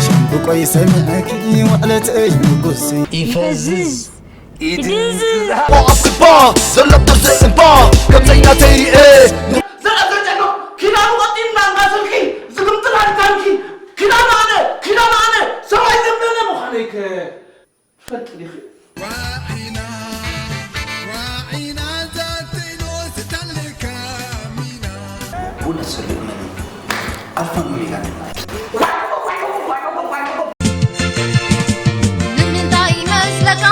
ሸምብቆይ ሰሚዐኪ ውዕለተይ ምጉሲ ይፈዝዝ ይድንዝዝ ኣስባ ዘለብ ጥርዚ እምባ ከም ዘይናተይ ርኤ ዘረዘጨኖ ኪዳኑ ቀጢልና እንዳስልኪ ዝግምጥል ኣልካልኪ ኪዳኑ ኣነ ኪዳኑ ኣነ ሰብኣይ ዘምለለ ምዃነይ ከ ትፈልጢ ዲኺ? ዋዒና ዋዒና ዛተይኖ ዝተልካ ሚና ቡን ኣሰሪቑ መን ኣልፋን ኦሜጋን ንምንታይ ይመስለካ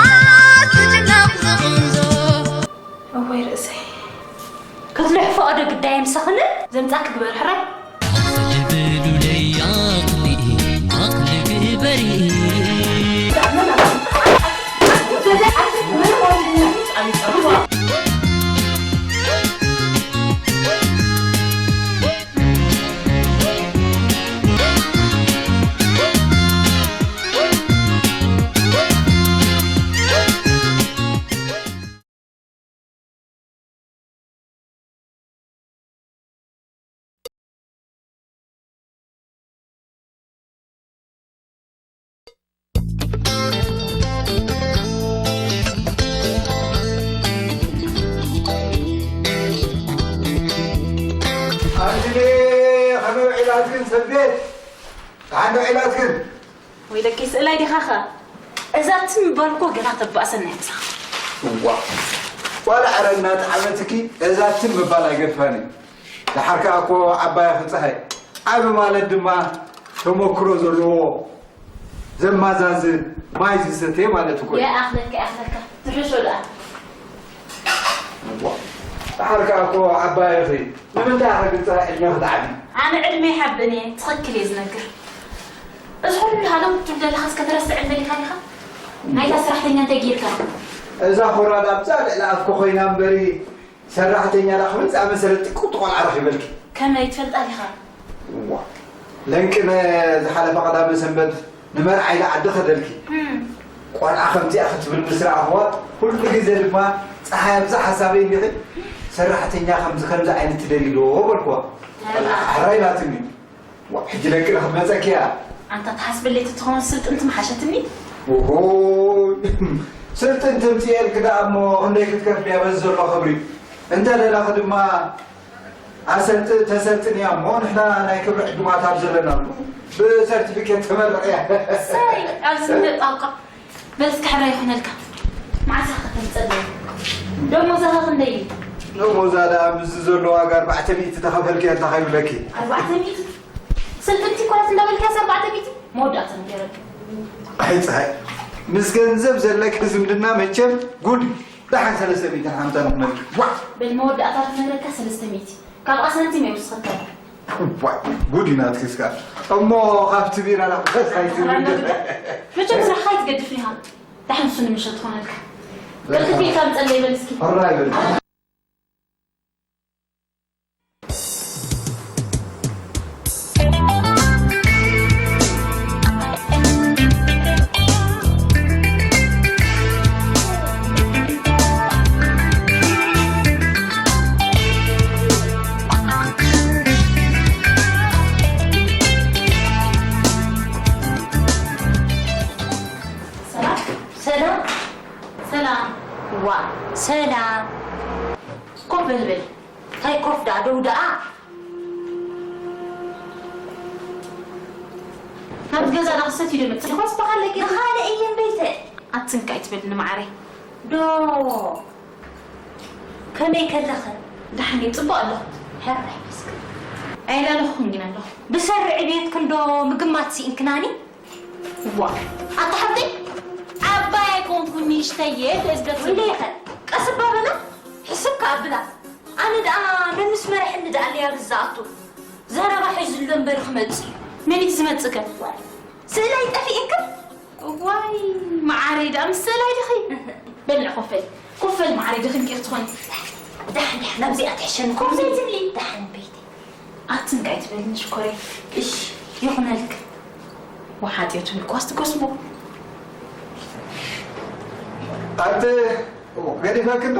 ትጭነቕ ዝቕንዞ እወይ ርእሰይ ክትልሕፎ ዶ ግዳይ ምሳኽንን ዘምጻ ክግበር ሕራይ ልብሉለይ ኣቕሊ ኣቕሊ ግበሪ ኣንትኒ ከመይ ውዒላትክን ሰብ ቤት? ደሓን ዶ ውዒላትክን? ወይለኪ ስእላይ ዲኻ ኸ? እዛ ትም ምባል እኮ ገና ተባእሰና እያ ምሳኻ። እዋ ዋላ ዕረ እናጠዓመትኪ እዛ ትም ምባል ኣይገድፋን እዩ። ደሓር ከኣ እኮ ዓባይ ኣኺ ጸሃይ ዓቢ ማለት ድማ ተመክሮ ዘለዎ ዘማዛዝን ማይ ዝሰትየ ማለት እኮ እዩ። ይኣኽለካ ይኣኽለካ ትሕሾ ደኣ። እዋ ደሓር ከኣ እኮ ዓባይ ኢኺ ንምንታይ ኢኺ ግን ጸሃይ ዕድሜኺ ትዓቢ? ኣነ ዕድመ ይሓብእን እየ ትኽክል እየ ዝነግር። እዚ ኩሉ ሃለው ክትብል ዘለኻስ ከተረስዕን ደሊኻ ዲኻ? ናይታ ሰራሕተኛ እንታይ ጌርካ? እዛ ኮራዳ ኣብዛ ልዕሊ ኣፍኪ ኮይና እምበሪ ሰራሕተኛ ደኣ ክብል ዝኣመሰለት ጥቁጥ ቆልዓ ረኺበልኪ። ከመይ ትፈልጣ ዲኻ? እዋ ለንቅነ ዝሓለፈ ቀዳመ ሰንበት ንመርዓ ኢላ ዓዲ ከደልኪ። እም። ቆልዓ ከምዚኣ ክትብል ምስ ረኣኽዋ ኩሉ ግዜ ድማ ጸሓይ ኣብዛ ሓሳበይ እንዲኺ ሰራሕተኛ ከምዚ ከምዚ ዓይነት ትደሊ ዶ በልክዋ። ቆልዓ ሕራይ ኢላትኒ። ዋ፣ ሕጂ ለንቅነ ክትመጸኪ እያ። ኣንታ ትሓስበለይ ተትኸውን ስልጥንቲ ምሓሸትኒ። ኦሆ፣ ስልጥንቲ እምፅኤልኪ ደኣ እሞ ክንደይ ክትከፍልያ በዚ ዘሎ ክብሪ። እንተ ደለኺ ድማ ኣሰልጥ ተሰልጥንያ እሞ ንሕና ናይ ክብሪ ዕዱማት ኣብ ዘለናሉ ብሰርቲፊኬት ተመርቕያ። እሰይ፣ ኣብዚ እንደ ጣውቃ። በል እስከ ሕራይ ይኹነልካ። መዓስ ኢኻ ከተምፀለይ? ደሞዛኻ ክንደይ እዩ? ደሞዛ ደኣ ምስዚ ዘሎ ዋጋ ኣርባዕተ ሚእቲ ተኸፈልክያ እንታይ ከይብለኪ? ኣርባዕተ ሚእቲ? ስልጥንቲ እኳ እንዳበልካስ ኣርባዕተ ሚእቲ? መወዳእታ ንገረኒ። ኣይ ፀሃይ፣ ምስ ገንዘብ ዘለኪ ዝምድና መቸም ጉድ እዩ። ደሓን ሰለስተ ሚእትን ሓምሳን ይኹነልኪ። ዋእ! በል መወዳእታ ክነግረካ ሰለስተ ሚእቲ። ካብኣ ሳንቲም ኣይወስኸካን። እዋይ ጉድ እዩ ናትኪ እስካ። እሞ ካብቲ ቢራ ናብ ፈስ ኣይትብል። መቸም ስራሕካ ኣይትገድፍን ኢኻ። ደሓን እሱ ንምሸት ትኾነልካ። ቅልጥፍ ኢልካ ምፀለይ በል እስኪ። ሕራይ በል። ሰላም። ሰላም። ዋ ሰላም። ኮፍ በል በል። እንታይ ኮፍ ደኣ ደው ደኣ። ናብቲ ገዛ ዳ ክሰት እዩ ደመጽ። ይኾስ በኻለ ገ- ንኻልእ እየ እምበይተ። ኣትንካ ኣይትበልኒ መዓረይ። ዶ ከመይ ከለኽን? ደሓን እየ፣ ጽቡቕ ኣለኹ። ሕራይ መስገን። ኣየላለኹን ግን ኣለኹ። ብሰሪ ዕብየትክን ዶ ምግማት ስኢንክናኒ? ዋ ኣታ ሓብተይ ዓባይ ኣይኮንኩን ንእሽተይ እየ ደዝደት ወይለይኸ ቀስ እባ በላ ሕስብ ከኣ ኣብላ ኣነ ደኣ መን ምስ መርሐኒ ደኣ ኣለያ ርዝኣቱ ዘረባ ሒዙ ኣሎ እምበር ክመጽእ እዩ መን እዩ ዝመጽእከ ስእላይ ጠፊእክን እዋይ መዓረይ ደኣ ምስ ስእላይ ዲኺ በልዕ ኮፈል ኮፈል መዓረይ ዲኺ እንኪ ክትኾኒ ዳሕን ዳሕን ኣብዚኣ ትሕሸኒ ኮፍ ዘይትብሊ ዳሕን በይተይ ኣትንካ ኣይትበልኒ ሽኮረይ እሽ ይኹነልክ ወሓጥዮቱ ንኳስ ትጎስሞ ኣቲ ገዲፈክ እንዶ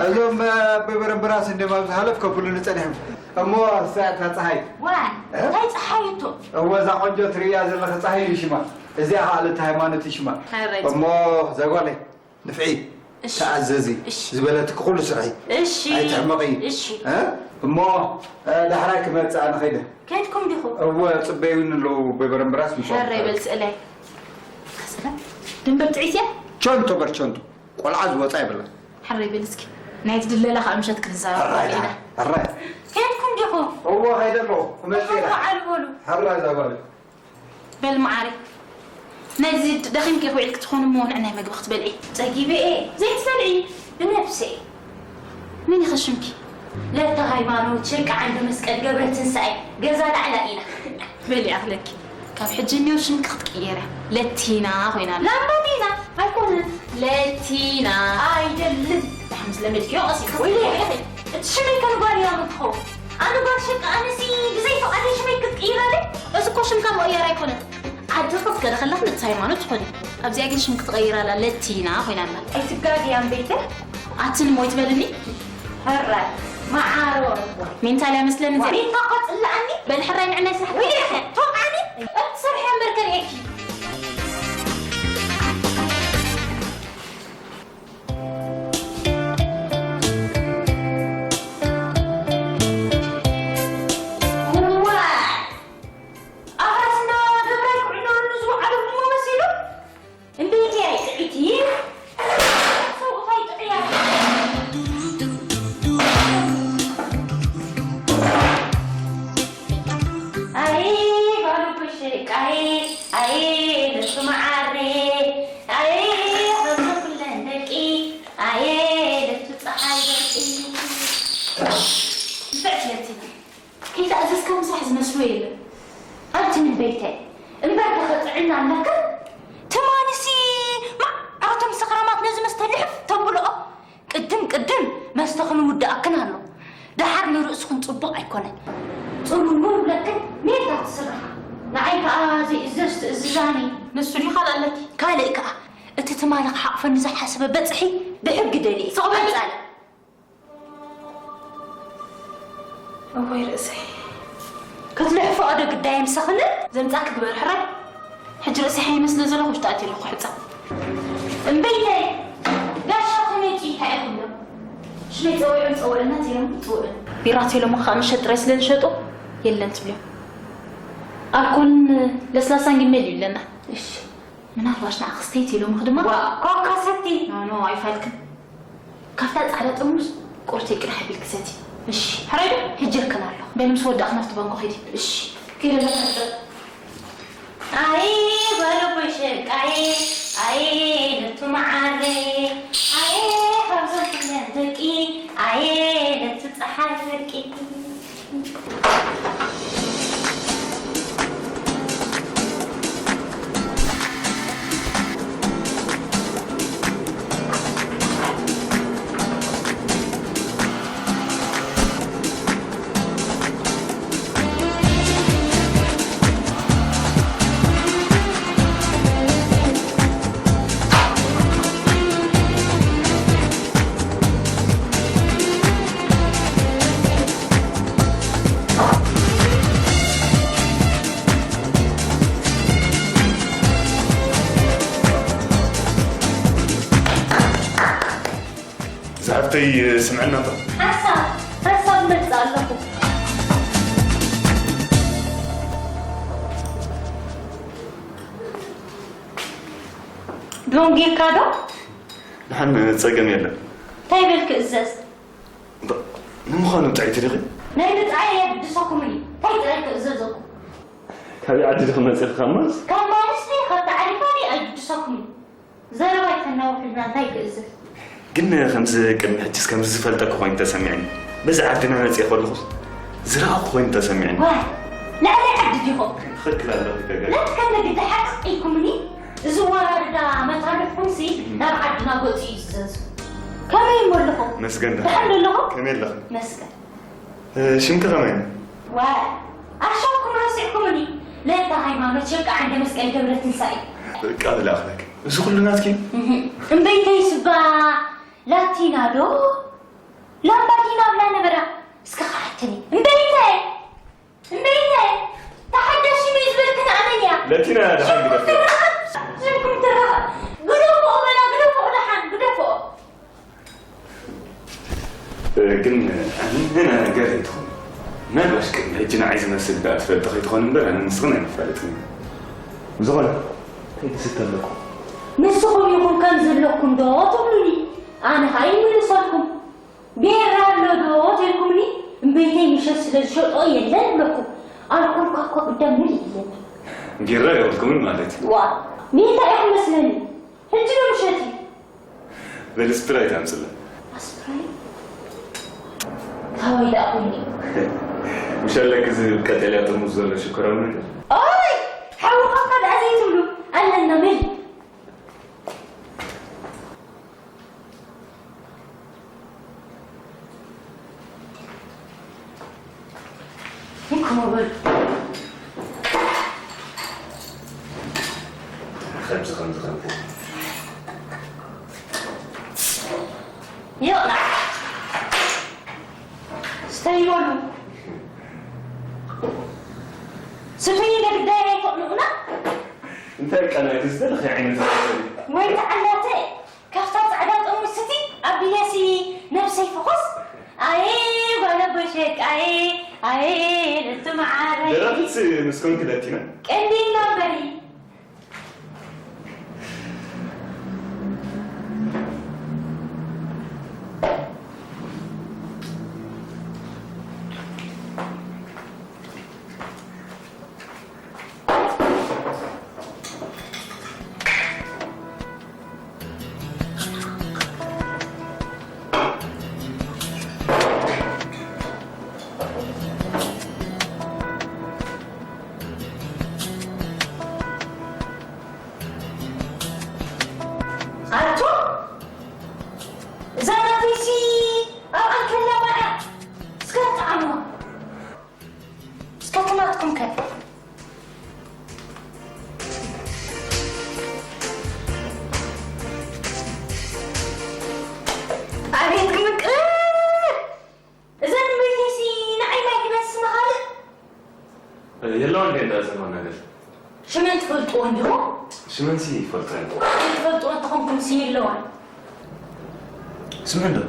እዞም ብብርምብራስ እንዲም ኣብ ዝሃለፍ ከብሉኒ ጸኒሖም እሞ እሳ እታ ፀሓይ። ዋ፣ እ? እንታይ ፀሓይ እቶ? እወ፣ እዛ ቆንጆ ትርእያ ዘለኺ ፀሓይ እዩ ሽማ። እዚኣ ከዓ ልእልቲ ሃይማኖት እዩ ሽማ። ሃረይ። እሞ እዛ ጓለይ፣ ንፍዒ፣ እሺ። ተኣዘዚ። እሺ። ዝበለትኪ ኩሉ ስርሒ። እሺ። ኣይትሕመቒ። እሺ። እ? እሞ፣ እ፣ ዳሕራይ ክመፅእ ኣነ ኸይደ። ከድኩም ዲኹ? እወ፣ ፅበዩኒ ኣለዉ፣ በበረምብራስ ምስ ሕረይ በል ስእለይ። ድንበር ጥዒስ እያ? ቸንቶ በር ቸንቶ። ቆልዓ ዝወፃ የብላን። ሕረይ በል እስኪ። ናይቲ ድለላ ከዓ ምሸት ክንዛረብ ሕራይ ኢና። ሕራይ። ከድኩም ዲኹ? እወ፣ ኸይደ ኣለኹ። ክመፅእ ኢለ። በዓል በሉ። ሕራይ እዛ ጓለይ። በል መዓረይ። ነዚ ደኺምኪ ኢኺ ውዒልኪ ትኾኒ እሞ ንዕናይ መግቢ ክትበልዒ። ፀጊበ እየ። ዘይትበልዒ? ብነብሰይ። መን ኢኺ ሽምኪ? ለተ ሃይማኖት ሽርቂ ዓንዲ መስቀል ገብረ ትንሳኤ ገዛ ላዕላ ኢና። በሊ ኣኽለኪ። ካብ ሕጂ እኒኦ ሽምኪ ክትቅየሪ። ለቲና ኮይና ኣላ። ላምባዲና ኣይኮነን። ለቲና። ኣይደልን። ደሓን ምስ ለመድክዮ ቀስ ኢልኪ ወይኔ፣ ክትቅየሪ። እቲ ሽመይ ከም ጓል እያ ምትኾ። ኣነ ጓል ሽርቂ ኣነሲ ብዘይ ፍቓደይ ሽመይ ክትቅይራለይ? እዚ እኮ ሽምካ ምቕያር ኣይኮነን። ዓዲ ክትከደ ከለኽ ነቲ ሃይማኖት ትኾኒ። ኣብዚኣ ግን ሽም ክትቐይር ኣላ፣ ለቲና ኮይና ኣላ። ኣይትጋግያ እምበይተ? ኣትን ሞይ ትበልኒ? ሕራይ፣ መዓሮ። ሜንታል እያ መስለኒ እዚኣ። ሜንታ እኮ ጽላኣኒ። በል ሕራይ ንዕናይ ስራሕ። ወይ፣ ቶምዓኒ፣ እትሰርሕያ እምበር ከርእየኪ። እዋይ! ኣፍራስና ገብራይ ክዕለሉ ዝወዓሉ እሞ መሲሉ። እንዴት ያይጥዒቲ? ሰው ፋይጥዕያ። ኣይ፣ ባሉ ብሽቃይ፣ ኣይ፣ ልሱ መዓሬ፣ ኣይ፣ ኸብዚ ኩለን ደቂ፣ ኣይ፣ ልሱ ፀሓይ ደቂ። ብዕትለቲ። ከይተኣዘዝካ ምስራሕ ዝመስሎ የለን። ኣንቲ ምን በይተይ እምበር ዶ ጥዕና ኣለካ? ትማንሲ ማዕረቶም ሰኽራማት ነዚ መስተ ልሕፍ ተብልኦ። ቅድም ቅድም መስተ ክንውድኣክን ኣሎ። ደሓር ንርእስኽን ጽቡቕ ኣይኮነን። ጽውውር ብለክን ሜዳ ትስርሓ። ንዓይ ከኣ ዘይእዘዝ ትእዝዛኒ። ንሱ ድዩ ካልእ ኣለኪ? ካልእ ከኣ እቲ ትማሊ ክሓቕፈኒ ዝሓሰበ በጽሒ ብሕጊ ደልየ። ስቕ በሊ። ቀጻሊ። እወይ ርእሰይ። ክትልሕፎ ዶ ግዳይ ምሰኽንን? ዘምጻ ክግበር ሕራይ። ሕጂ ርእሰይ ሓይመ ስለ ዘሎ ውሽጢ ኣትየ ኣለኹ ሕጻ። እምበይተይ፣ ጋሻ ከመይ ጭይታ ኢኹም ዶ? ሽመይ ጸዊዖም ጸውዕልና ትዮም ጽውዕን። ቢራ ቴሎሞ ከዓ ምሸት ጥራይ ስለ ዝሸጡ የለን ትብልዮም። ኣልኮልን ለስላሳን ግን መሊኡ ኣለና። እሺ። ምናልባሽ ንዓ ክስተይ ኢሎምኺ ድማ? ዋ፣ ኮካ ሰቲ። ኖ፣ ኖ፣ ኣይፋልክን። ካብታ ጻዕዳ ጥርሙዝ ቁርተይ ቅዳሕ ኣቢልኪ ሰቲ። እሺ። ሕራይ ዶ? ሕጂ እክን ኣለኹ። በል ምስ ወዳእኺ ናብቲ ባንኮ ኺዲ። እሺ። ኪዲ ንሕጽብ። ኣይ፣ ጓል ኣቦይ ሸቃይ፣ ኣይ፣ ለቱ መዓረይ፣ ኣይ፣ ካብዞም ኩለን ደቂ፣ ኣይ፣ ለቱ ጸሓይ ወርቂ። ዝሃብተይ ስምዕና እባ። ሓሳብ፣ ሓሳብ መጽእ ኣለኹ። ደንጊካ ዶ? ደሓን ጸገም የለን። እንታይ በልክ እዘዝ? ብ-፣ ንምዃኑ ጥዕይቲ ዲኺ? ናይ ምጥዓይ ኣየግድሰኩምን እዩ። እንታይ ጥራይ ክእዘዘኩም? ካበይ ዓዲ ዲኺ መጺኺ? ካብ ማንስ? ካብ ማንስ ድዩ? ካብ ተዓሪፋ ድዩ? ኣይግድሰኩምን እዩ። ዘረባ ኣይተናውሑልና፣ እንታይ ክእዘዝ? ግን ከምዚ ቅድሚ ሕጂስ ከምዚ ዝፈልጠኪ ኮይኑ ተሰሚዕኒ። በዚ ዓድና መጺኤ ከለኹስ ዝረኣኹ ኮይኑ ተሰሚዕኒ። ዋይ፣ ልዕሊ ዓዲ ዲኹም? ትኽክል ኣለኺ ገገ። ለት ከመ ግዲ ሓቂ ኢልኩምኒ? እዚ ወራርዳ መታርሕኩምሲ ናብ ዓድና ገጹ እዩ ዝዘዙ። ከመይ እሞ ኣለኹም? መስገን ደሓን። ደሓን ዶ ኣለኹም? ከመይ ኣለኺ? መስገን። እ፣ ሽምኪ ከመይ? ዋይ፣ ኣሻኩም ረሲዕኩምኒ። ለታ ሃይማኖት ሸቃ ዓንደ መስቀል ገብረ ትንሳኤ። በቃ ብላ ኣኽለክ። እዚ ኩሉ ናትኪ? እህ፣ እምበይተይስ እባ ላቲና ዶ? ላምባዲና ኣብላ ነበራ። እስከ ከሓተኒ። እምበይተ በቲና ደሓን ግደፍ። ስምኩም ተረኸብ። ግደፎ በላ፣ ግደፎ ደሓን፣ ግደፎ። እ፣ ግን፣ እ፣ ኣነ ነገር ኣይትኹን። ምናልባሽ ቅድሚ ሕጂ ንዓይ ዝመስል ደኣ ትፈልጢ ከይትኾን እምበር፣ ኣነ ንስኽን ኣይንፋለጥን ኢና። ብዝኾነ፣ እንታይ ትስተ ኣለኩም? ንስኹም ኢኹም ከም ዘለኩም ዶ ትብሉኒ? ኣነ ኸኣ ይምልሰልኩም። ቢራ ኣሎ ዶ ተልኩምኒ፣ እምበይተይ ምሸት ስለ ዝሸጦ የለን እብለኩም። ኣልኮል እኳ እኮ ቅዳም ምልእ የለን። ቢራ የብልኩምን ማለት እዩ? ዋ፣ ሜታ ኢኹም መስለኒ። ሕጂ ዶ ምሸት እዩ? በሊ ስፕራይት ኣምፅለ። ኣስፕራይት? ካበይ ደኣ ኮይኑ? ምሽ ኣለኪ ዝብል ቀጠልያ ጥርሙዝ ዘሎ ሽኮራዊ ነገር? ኦይ! ሓውኻ እኳ ደኣ ዘይትብሉ ኣለና፣ መን? ይኮበል። ከምዚ፣ ከምዚ፣ ከምዚ። ይቕላዕ። ስተይ በሉ። ስትይ ኢለ ግዳይ ኣይኮንኩና። እንታይ ቀናይ ዝደለኺ ዓይነት ወይ ተዓላተ። ካብታ ጻዕዳ ጥርሙዝ ስቲ ኣቢለሲ ነብሰይ ፈኾስ። ኣየ ጓል ኣቦይ ሸቃየ፣ ኣየ ለቱ መዓረይ። ደራፊት ምስ ኮንኪ ለቲና። ቀንዲልና እምበሪ። ኣቱ፣ እዛ ናተይሲ ኣብ ኣንከላ ባዕላ እስከ ጥዓሙዋ። እስከ ትማትኩም ከ? ኣቤት ክምቅር! እዘን እምበይተይሲ ንዓይ ማይ ሂበን ስመ ካልእ? የለዋ እንዴ እንዳ ዘማ ነገር? ሽመን ትፈልጥዎ እንዲኹም? ሽመንሲ ይፈልጦ እየ። ትፈልጥዎ እንተኾንኩምሲ የለዋን። ስምዕን ዶ?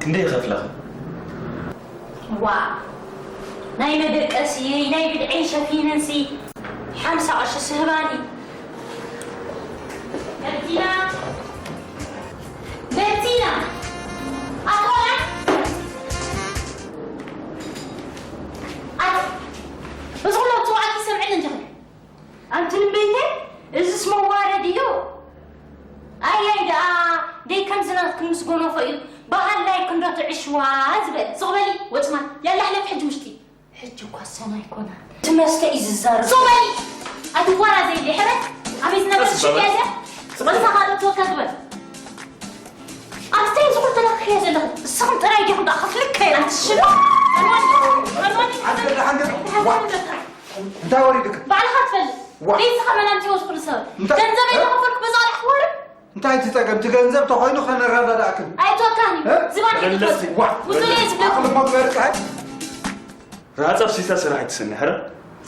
ክንደይ ይኸፍለኻ? ዋ፣ ናይ መደቀስየይ ናይ ብድዐይ ሸፊነንሲ ሓምሳ ቅርሺ ስህባኒ። በቲና፣ በቲና፣ ኣቶ ቆልዓ፣ ኣት-፣ እዚ ኩሉ ትውዓል ይሰምዐኒ እንዲኹም። ኣንቲ እምበይተይ፣ እዝስ መዋረዲ እዩ። ኣያይ ደኣ ደይ ከምዚ ናትኩም ምስ ጎነፎ እዩ፣ ብሃላይ ክንዶ ትዕሽዋ ዝበል። ስቕ በሊ፣ ወጽማን፣ ያላ ሕለፍ ሕጂ ውሽጢ። ሕጂ እኳ ሰናይ ኮና። እቲ መስተ እዩ ዝዛረብ። ስቕ በሊ! ኣቲ ጓራ ዘይብሊ ሕረት፣ ኣበይ ዝነበረ ቀስ በል። ሽግር እያ እዚኣ? ርእስኻ ዶ ትወካ ግበር። ኣቲ እንታይ እዚ ኩሉ ተለኽኽዮ ዘለኹ? ንስኽም ጥራይ ዲኹም ደኣ ክፍልከ? ኣቲ ሽባ! ኣልማኒ! ኣልማኒ! ዓንተ ደሓን ዶ? ደሓን ዋ! ዶ? እንታይ ወሪዱካ? ባዕልኻ ትፈልጥ። ዋ። ቤትኻ መናምቲ ወስኩሉ ሰብ። እንታይ? ገንዘብ እ? የለኸፈልኩ በዛ ወርሒ ክወርድ? እንታይ እቲ ጸገም? እቲ ገንዘብ ተኾይኑ ከነረዳድኣክን። ኣይትወካኒ። እ? ዝባን መለስ ኣይትወስድ። ዋ። ውጹ ለየ ዝብለኩም። ዓቕሊ እሞ ግበሪ፣ ጸሓይ። ራጸብ ሲሳ ስራሕ ኣይትስንሕረ።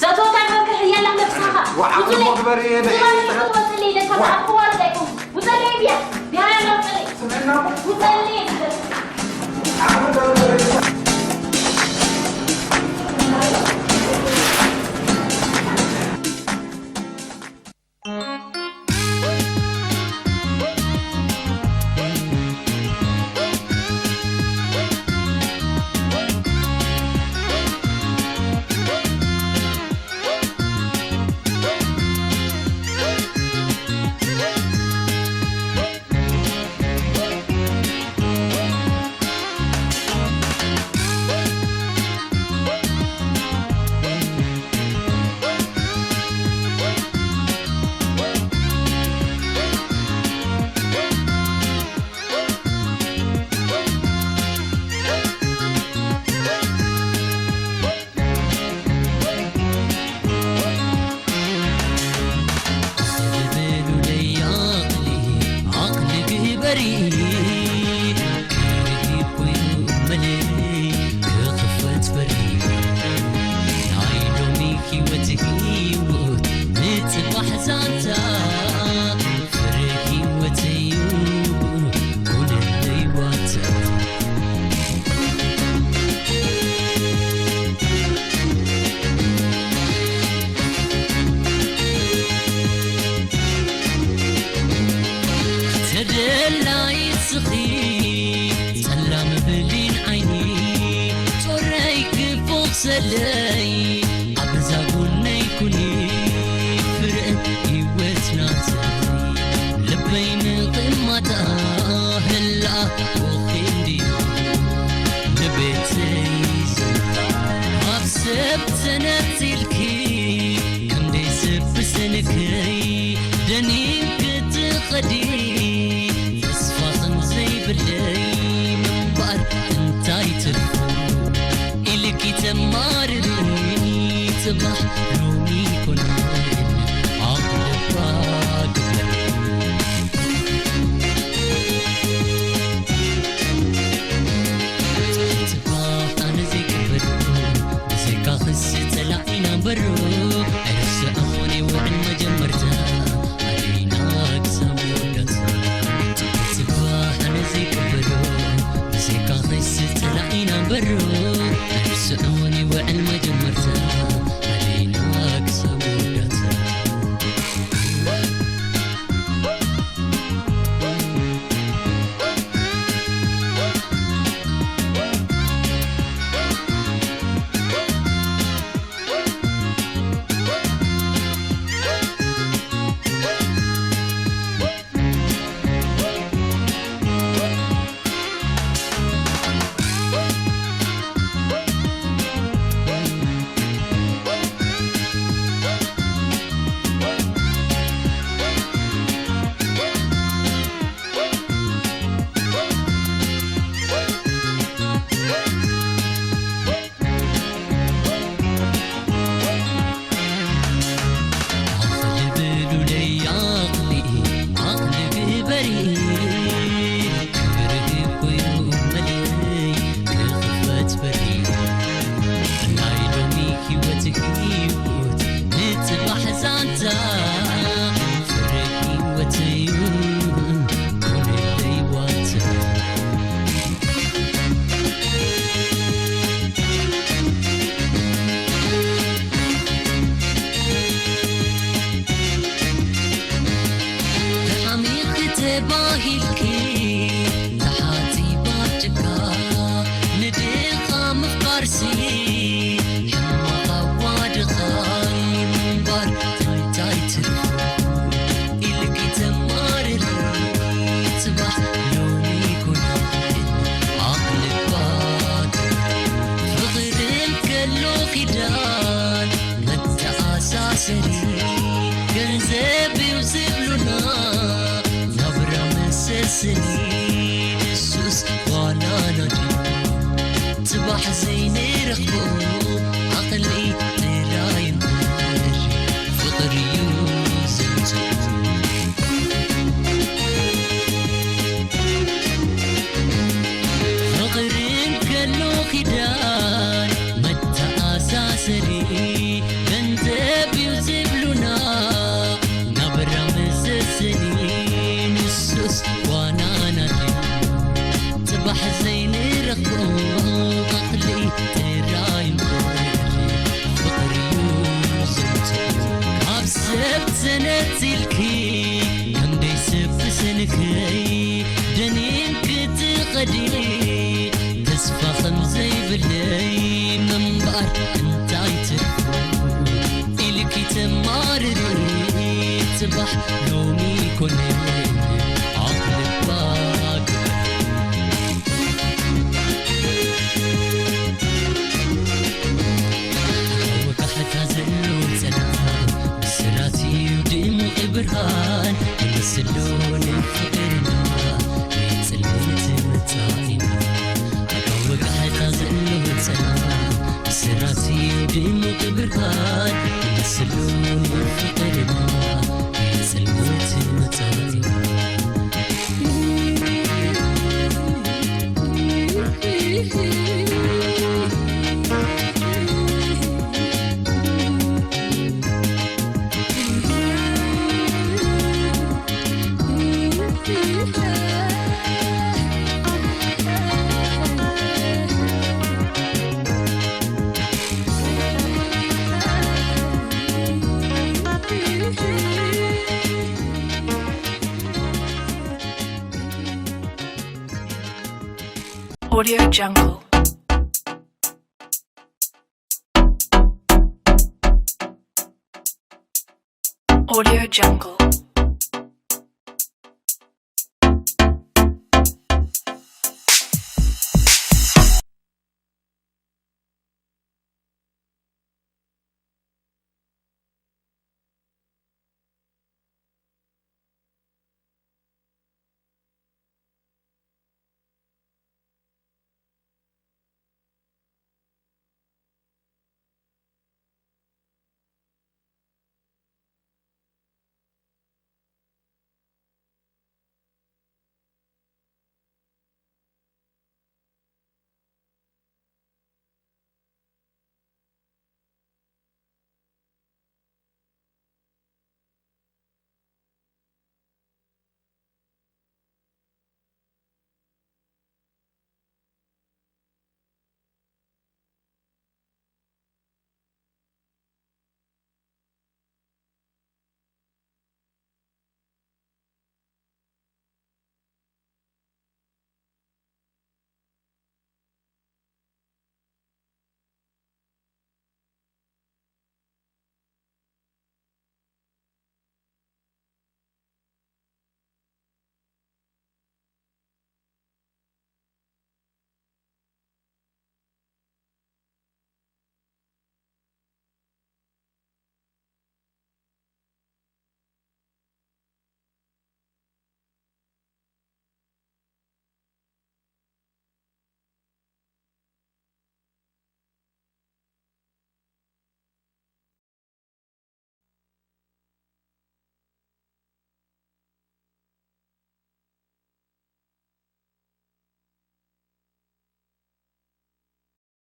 ዘእተወካ ግበር ክሕየላ ነብስኻ። ዋ፣ ዓቕሊ ውጹ ለየ። እሞ ግበሪ፣ የለ፣ ዝባን የለ፣ ጸሓይ። ኣይትወስድ ለየ፣ ለካ ዋ። ኣብ ክዋርድ ኣይኮንኩ። ውጹ ለየ ብያ። ብያ ያለው ውጹ ለየ። ስምዕና እሞ። ውጹ ለየ ዝብለኩም። ዓቕሊ ግበሪ። ዘለይ ኣብዛ ጎነይ ኩኒ ፍረ ህይወት ናተይ ልበይ ምቕማጣ ህላ ወኺ እንድዩ ንቤተይ ዘምጣ ኣብ ሰብ ተነጺልኪ ክንደይ ሰብ ብሰንከይ ደኒን ክትኸዲ ተስፋ ከም ዘይብለይ ምንባር እንታይ ትርፉ ኢልኪ ተማርሪ ጽባሕ ሎሚ ኮነ ኣቕልባ ግበሪ ጽባሕ ኣነ ዘይቅበል ብዘይካ ክሲ ጸላኢና በሩ ኣይርስዕኹን ይውዕል መጀመርታ ኣደይና ክሳብ መወዳእታ ጽባሕ ኣነ ዘይቅበሎ ብዘይካ ክሲ ጸላኢና በሩ ኣይርስዕኹን ይውዕል መጀመርታ ኣደይና ክሳብ መወዳእታ ተሓሚኺ ተባሂልኪ ተሓጺባ ጭቃ ንድኻ ምፍቃርሲ ሕማቕ ኣዋድኻ ምንባር እንታይ ትርፉ ኢልኪ ተማርሪ ጽባሕ ሎሚ ኩኒ ኣቕልባ ፍቕርን ከሎ ኪዳን መተኣሳሰሪ ገንዘብ እዩ ዝብሉና ናብራ መሰስኒ ንሱስ ዋናና ድዩ ጽባሕ ዘይንረኽቦ ዓቕሊ ጥራይ እምበር ፍቕሪ እዩ ዘምጽኦ ፍቕርን ከሎ ኪዳን መተኣሳሰሪ ገንዘብ እዩ ዝብሉና ናብራ መሰስኒ ንሱስ ዋናና ድዩ ጽባሕ ዘይንረኽቦ ዓቕሊ ጥራይ እምበር ፍቕሪ እዩ ዘምጽኦ ካብ ሰብ ተነጺልኪ ክንደይ ሰብ ብሰንከይ ደኒን ክትኸዲ ተስፋ ከም ዘይብለይ ምንባር እንታይ ትርፉ ኢልኪ ተማርሪ ጽባሕ ሎሚ ኮነ ኣኽልባ ወጋሕታ ዘሎ ጸልማት ብስራት እዩ ድሙቕ ብርሃን ይመስሎ ንፍቕርና ንጽልመት መጻኢና ኣታ ወጋሕታ ዘሎ ጸልማት ብስራት እዩ ድሙቕ ብርሃን ይመስሎ ንፍቕርና ንጽልመት መጻኢና Audio Jungle. Audio Jungle.